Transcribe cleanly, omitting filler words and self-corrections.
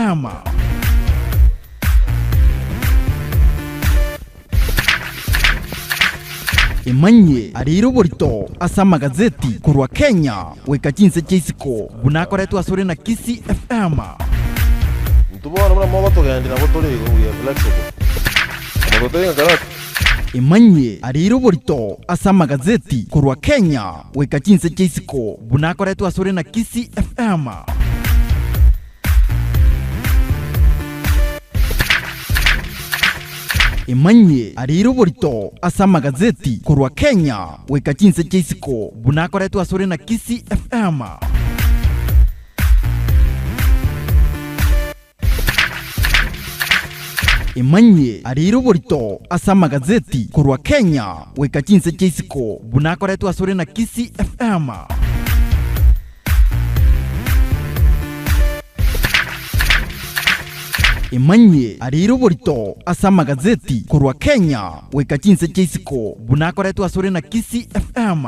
FM. Emanyie areire oborito ase amagazeti korwa Kenya goika chinse chia isiko buna akoretwe asore na Kisii FM. Intwe bono buna mogotogendia nabo tore igo, we are flexible. Omonto otari ng'a karati. Emanyie areire oborito ase amagazeti korwa Kenya goika chinse chia isiko buna akoretwe asore na Kisii FM. Emanyie areire oborito ase amagazeti korwa Kenya goika chinse chia isiko buna akoretwe asore na Kisii FM. Emanyie areire oborito ase amagazeti korwa Kenya goika chinse chia isiko buna akoretwe asore na Kisii FM. Emanyie areire oborito ase amagazeti korwa Kenya goika chinse chia isiko buna akoretwe asore na Kisii FM.